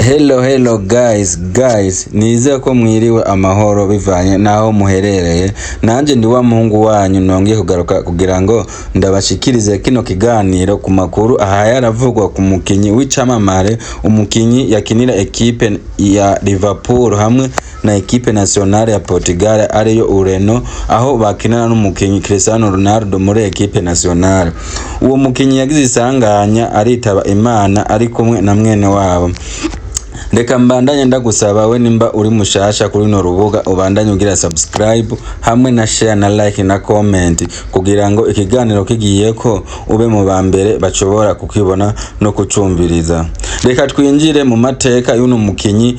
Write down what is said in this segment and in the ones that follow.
Hello, hello guys, guys, nizeye ko mwiriwe amahoro bivanye naho muherereye. Nanje ndi wa muhungu wanyu, nongeye kugaruka kugira ngo ndabashikirize kino kiganiro ku makuru aha yaravugwa ku mukinyi w'icamamare, umukinyi yakinira ekipe ya Liverpool hamwe na ekipe nationale ya Portugal, ariyo Ureno, aho bakinana n'umukinyi Cristiano Ronaldo muri ekipe nationale. Uwo mukinyi yagize isanganya aritaba Imana ari kumwe na mwene wabo. Reka mbandanye ndagusaba, we nimba uri mushasha kuri runo rubuga, ubandanye ugira subscribe hamwe na share na like na comment, kugira ngo ikiganiro kigiyeko ube mu ba mbere bashobora kukibona no kucumviriza. Reka twinjire mu mateka y'uno mukinyi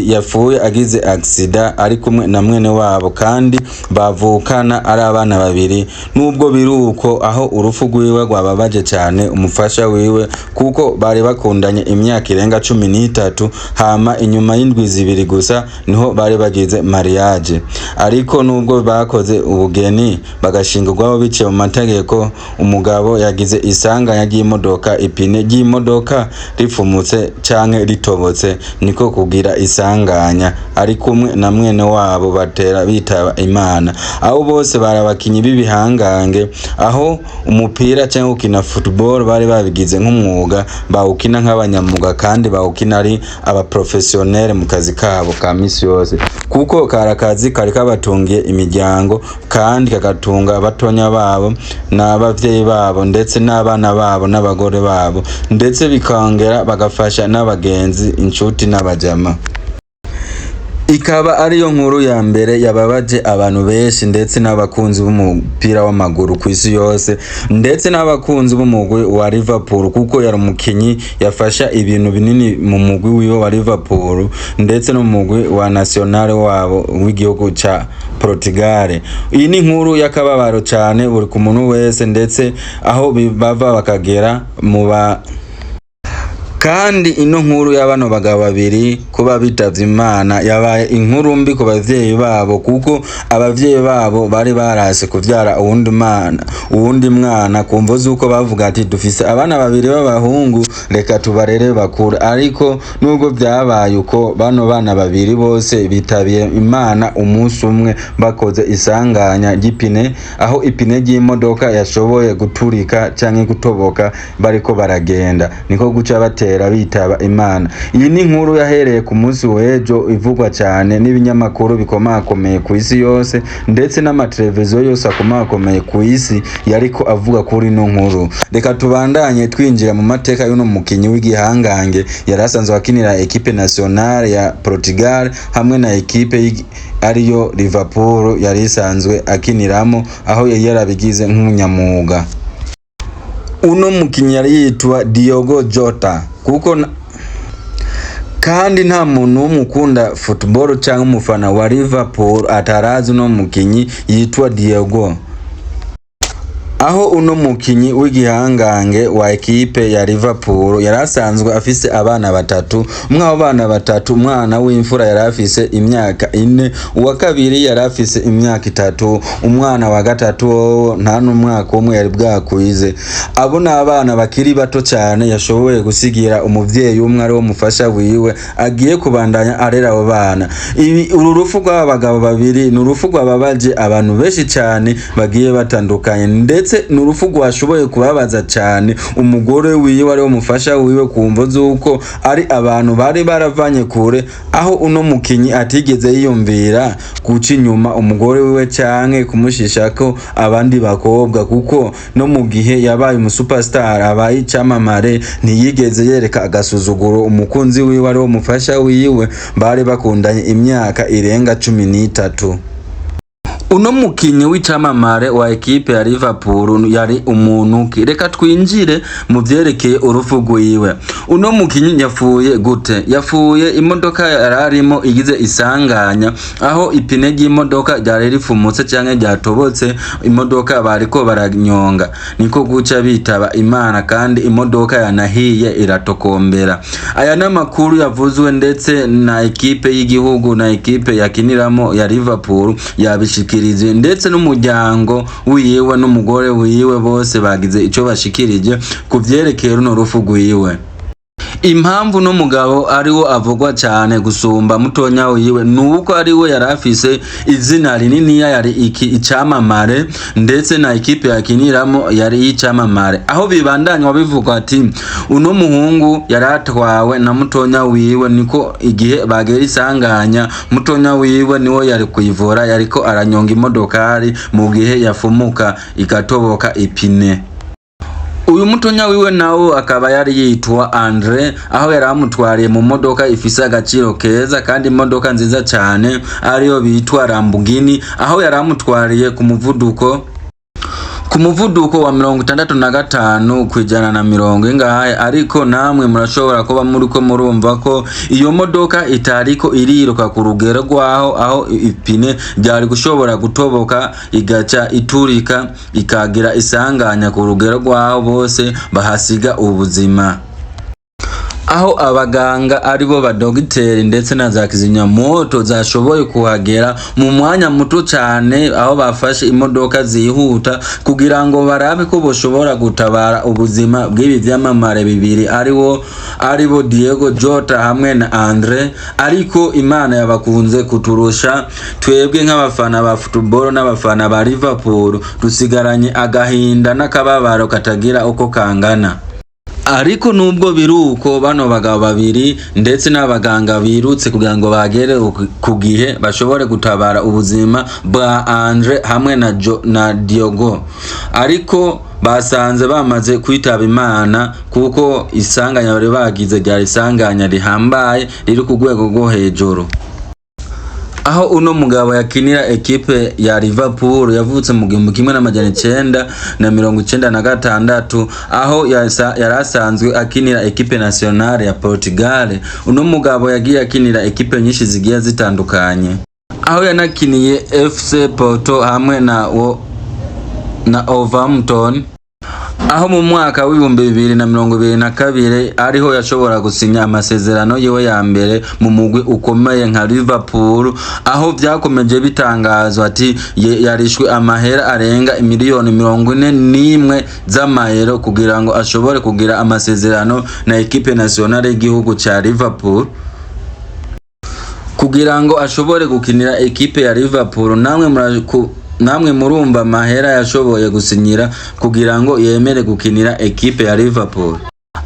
yapfuye agize accident ari kumwe na mwene wabo, kandi bavukana ari abana babiri. Nubwo biruko, aho urupfu rwiwe rwababaje cyane umufasha wiwe, kuko bari bakundanye imyaka irenga 13, hama inyuma y'indwi 2 gusa niho bari bagize mariage. Ariko nubwo bakoze ubugeni bagashingirwaho biciye mu mategeko, umugabo yagize isanganya ry'imodoka, ipine ry'imodoka ripfumutse canke ritobotse, niko kugira isanganya ari kumwe na mwene wabo, batera bitaba Imana. Abo bose bari abakinyi b'ibihangange, aho umupira cyangwa gukina football bari babigize nk'umwuga, bawukina nk'abanyamwuga kandi bawukina ari abaprofessionnel mu kazi kabo ka misi yose, kuko kari akazi kari kabatungiye imiryango kandi kagatunga abatonya babo n'abavyeyi babo ndetse n'abana babo n'abagore babo, ndetse bikongera bagafasha n'abagenzi, inshuti n'abajama. Ikaba ariyo nkuru ya mbere yababaje abantu benshi, ndetse n'abakunzi b'umupira w'amaguru ku isi yose, ndetse n'abakunzi b'umugwi wa Liverpool, kuko yari umukinyi yafasha ibintu binini mu mugwi wiwe wa Liverpool ndetse no mu mugwi wa national wabo w'igihugu ca Portugal. Iyi ni inkuru y'akababaro cyane buri ku muntu wese, ndetse aho bava bakagera mu ba. Kandi ino nkuru ya bano bagabo babiri kuba bitavye Imana yabaye inkuru mbi ku bavyeyi babo, kuko abavyeyi babo bari barase kuvyara uwundi mwana, uwundi mwana, ku mvo z'uko bavuga ati: "Dufise abana babiri b'abahungu, reka tubarere bakure." Ariko nubwo vyabaye uko, bano bana babiri bose bitabiye Imana umunsi umwe, bakoze isanganya ry'ipine, aho ipine ry'imodoka yashoboye guturika canke gutoboka bariko baragenda, niko guca batera bitaba Imana. Iyi ni inkuru yahereye ku munsi w'ejo ivugwa cyane n'ibinyamakuru bikomakomeye ku isi yose, ndetse n'amateleviziyo yose akomakomeye ku isi yariko avuga kuri ino nkuru. Reka tubandanye twinjira mu mateka y'uno mukinyi w'igihangange yari asanzwe akinira ekipe nationale ya Portugal hamwe na ekipe ariyo Liverpool yari isanzwe akiniramo, aho yari yarabigize nk'umunyamwuga. Uno mukinyi yari yitwa Diogo Jota, kuko kandi nta muntu n'umwe ukunda football cyangwa umufana wa Liverpool atarazi uno mukinyi yitwa Diogo, aho uno mukinyi w'igihangange wa ekipe ya Liverpool yari asanzwe afise abana batatu. Umwe abo bana batatu, umwana w'imfura yari afise imyaka 4, uwa kabiri yari afise imyaka 3, umwana wa gatatu wowo nta n'umwaka umwe yari bwakwize. Abo ni abana bakiri bato cyane yashoboye gusigira umuvyeyi umwe, ari wo mufasha wiwe, agiye kubandanya arera abo bana. Ibi uru rupfu rw'aba bagabo babiri ni urupfu rwababaje abantu benshi cyane bagiye batandukanye, ndetse ni urupfu rwashoboye kubabaza cyane umugore wiwe, ari wo mufasha wiwe, ku mvo z'uko ari abantu bari baravanye kure, aho uno mukinyi atigeze yiyumvira guca inyuma umugore wiwe canke kumushishako abandi bakobwa, kuko no mu gihe yabaye umusuperstar, abaye icamamare, ntiyigeze yereka agasuzuguro umukunzi wiwe, ari wo mufasha wiwe bari bakundanye imyaka irenga 13. Uno mukinyi w'icamamare wa ekipe ya Liverpool yari umuntu ki? Reka twinjire mu vyerekeye urupfu rwiwe. Uno mukinyi yapfuye gute? Yapfuye imodoka yari arimo igize isanganya, aho ipine ry'imodoka ryari rifumutse canke ryatobotse, imodoka bariko baranyonga, niko guca bitaba Imana, kandi imodoka yanahiye iratokombera. Aya n'amakuru yavuzwe ndetse na ekipe y'igihugu na ekipe yakiniramo ya Liverpool yabishikirije, ndetse n'umuryango wiwe n'umugore wiwe bose bagize ico bashikirije ku vyerekeye runo rupfu rwiwe. Impamvu no mugabo ariwo avugwa cyane gusumba mutonya wiwe nuko ariwe yari afise izina rininiya, yari iki icamamare, ndetse na ekipe yakiniramo yari icamamare. Aho bibandanywa bivugwa ati uno muhungu yari atwawe na mutonya wiwe, niko igihe bagera isanganya mutonya wiwe niwo yari kuyivura, yariko aranyonga imodokari mu gihe yafumuka igatoboka ipine. Uyu mutonya wiwe nawo akaba yari yitwa Andre, aho yari amutwariye mu modoka ifise agaciro keza kandi imodoka nziza cyane ariyo bitwa Lamborghini, aho yari amutwariye ku muvuduko wa 65 kwijana na mirongo ingahe. Ariko namwe murashobora kuba muriko murumva ko iyo modoka itariko iriruka ku rugero rwaho aho ipine ryari gushobora gutoboka igaca iturika ikagira isanganya ku rugero rwaho bose bahasiga ubuzima. Aho abaganga aribo badogiteri ndetse na za kizimyamoto zashoboye kuhagera mu mwanya muto cyane, aho bafashe imodoka zihuta kugira ngo barabe ko boshobora gutabara ubuzima bw'ibi vyamamare bibiri, aribo Diego Jota hamwe na Andre. Ariko Imana yabakunze kuturusha. Twebwe nk'abafana ba football n'abafana ba Liverpool dusigaranye agahinda n'akababaro katagira uko kangana. Ariko nubwo biruko, bano bagabo babiri ndetse n'abaganga birutse kugira ngo bagere ku gihe bashobore gutabara ubuzima bwa Andre hamwe na Diogo, ariko basanze bamaze kwitaba Imana, kuko isanganya bari bagize ryari isanganya rihambaye riri ku rwego rwo hejuru. Aho uno mugabo yakinira ekipe ya Liverpool yavutse mu 1996, aho yari asanzwe akinira ekipe nationale ya Portugal. Uno mugabo yagiye akinira ekipe nyinshi zigiye zitandukanye, aho yanakiniye FC Porto hamwe na Wolverhampton, aho mu mwaka w'2022 ariho yashobora gusinya amasezerano yiwe ya mbere mu mugwi ukomeye nka Liverpool, aho vyakomeje bitangazwa ati yarishwe amahera arenga imiliyoni 41 z'amayero kugira ngo ashobore kugira amasezerano na ekipe nationale y'igihugu ca Liverpool, kugira ngo ashobore gukinira ekipe ya Liverpool. Namwe murumva amahera yashoboye gusinyira kugira ngo yemere gukinira ekipe ya Liverpool.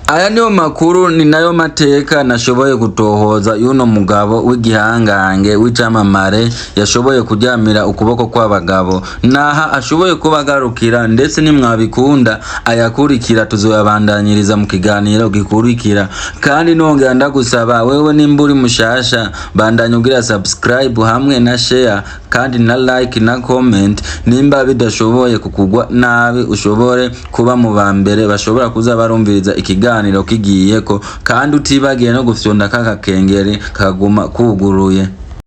Aya niyo makuru, ni nayo mateka nashoboye gutohoza y'uno mugabo w'igihangange w'icamamare yashoboye kuryamira ukuboko kw'abagabo. Naha ashoboye kuba agarukira, ndetse nimwabikunda ayakurikira tuzoyabandanyiriza mu kiganiro gikurikira. Kandi nongera ndagusaba wewe, nimba uri mushasha, bandanya ugira subscribe hamwe na share kandi na like na comment. Nimba bidashoboye kukugwa nabi, ushobore kuba mu ba mbere bashobora kuza barumviriza ikiganiro kigiyeko, kandi utibagiye no gufyonda kaka kengeri kaguma kuguruye.